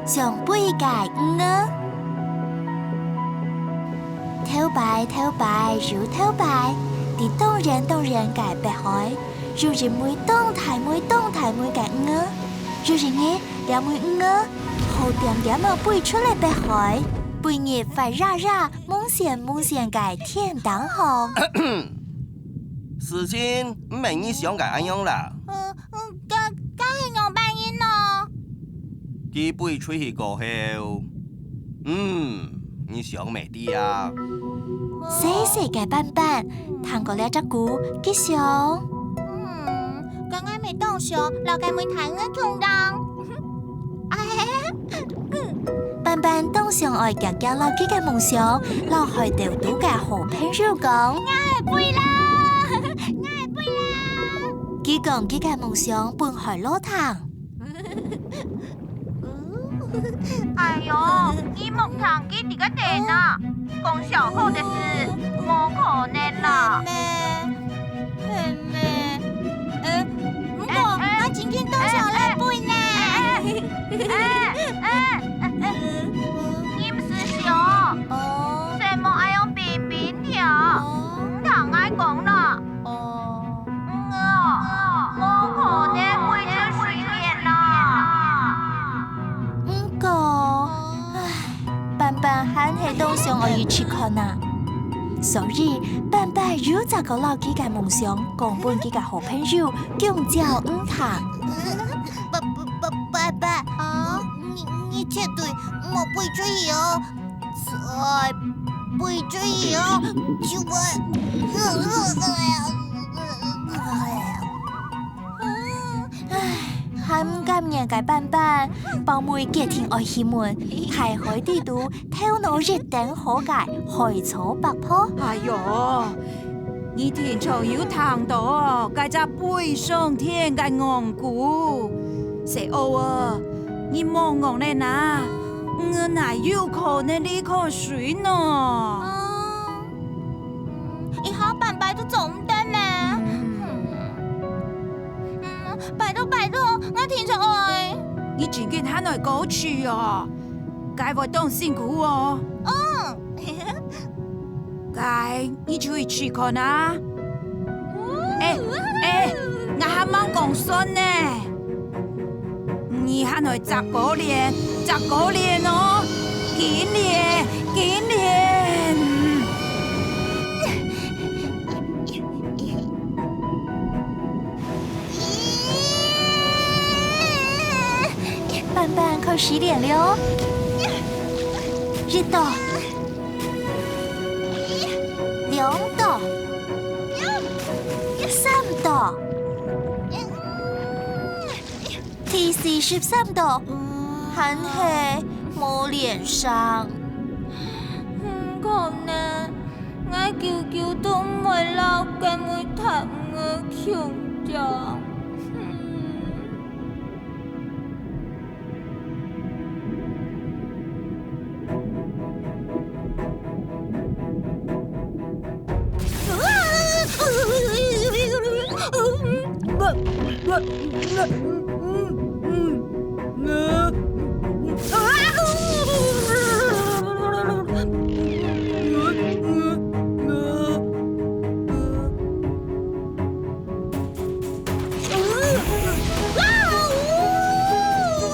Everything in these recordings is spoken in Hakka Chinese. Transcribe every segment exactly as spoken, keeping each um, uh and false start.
上背个魚仔。頭擺，頭擺，又頭擺，在當遠當遠个北海，有一尾當大尾當大尾个魚仔。有一日，這尾魚仔好恬恬仔飛出來北海，飛入發熱熱、濛漩濛漩个天頂項。 事情毋係你想个恁樣啦。呃，呃，該，該係仰般形呢？佢飛出去過後，嗯，你想乜知啊？細細个斑斑，聽過這隻古，佢想：嗯，該𠊎乜當想摎該尾大魚仔共樣。 斑斑當想愛遽遽摎佢个夢想摎海島肚个好朋友講。𠊎會飛啦！𠊎會飛啦！佢講佢个夢想分海螺聽。哎喲，你莫聽佢在該等啊！講笑好得事，無可能啦！ 係咩？呃，毋過，𠊎真正當想愛飛呢。你毋使笑，哦，細妹愛用冰冰條，哦，聽𠊎講啦。哦，嗯哦，無可能飛出水面啦。毋過，唉，斑斑還係當想愛去試看啊。 所以，斑斑又再過摎佢个夢想講分佢个好朋友弓蕉魚聽。斑，斑，斑，斑斑，啊？你，你絕對莫飛出去哦！再飛出去哦，就會，唉，還毋甘願个斑斑，包尾決定愛去問大海底肚 頭腦一等好个海草伯婆。哎喲，你定著有聽著該隻飛上天个戇牯。細阿仔，你莫戇咧哪，魚仔哪有可能離開水呢？哦，嗯，一下半擺都做毋得咩？嗯。嗯，拜託，拜託，𠊎定著愛。你真經還愛過去哦？ 該會當辛苦哦。嗯。該你就去試看啊。欸，欸，𠊎還吂講算呢。你還愛摘果鏈，摘果鏈哦！緊練，緊練！ 斑斑開始練了。一到，兩到，三到，第四十三到，還係無練成。嗯，可能𠊎久久都毋會摎該尾大魚仔共樣。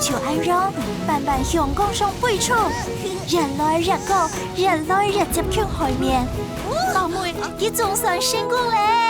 就恁樣，斑斑向江上飛出，越來越高，越來越接近海面。到尾，佢總算成功了！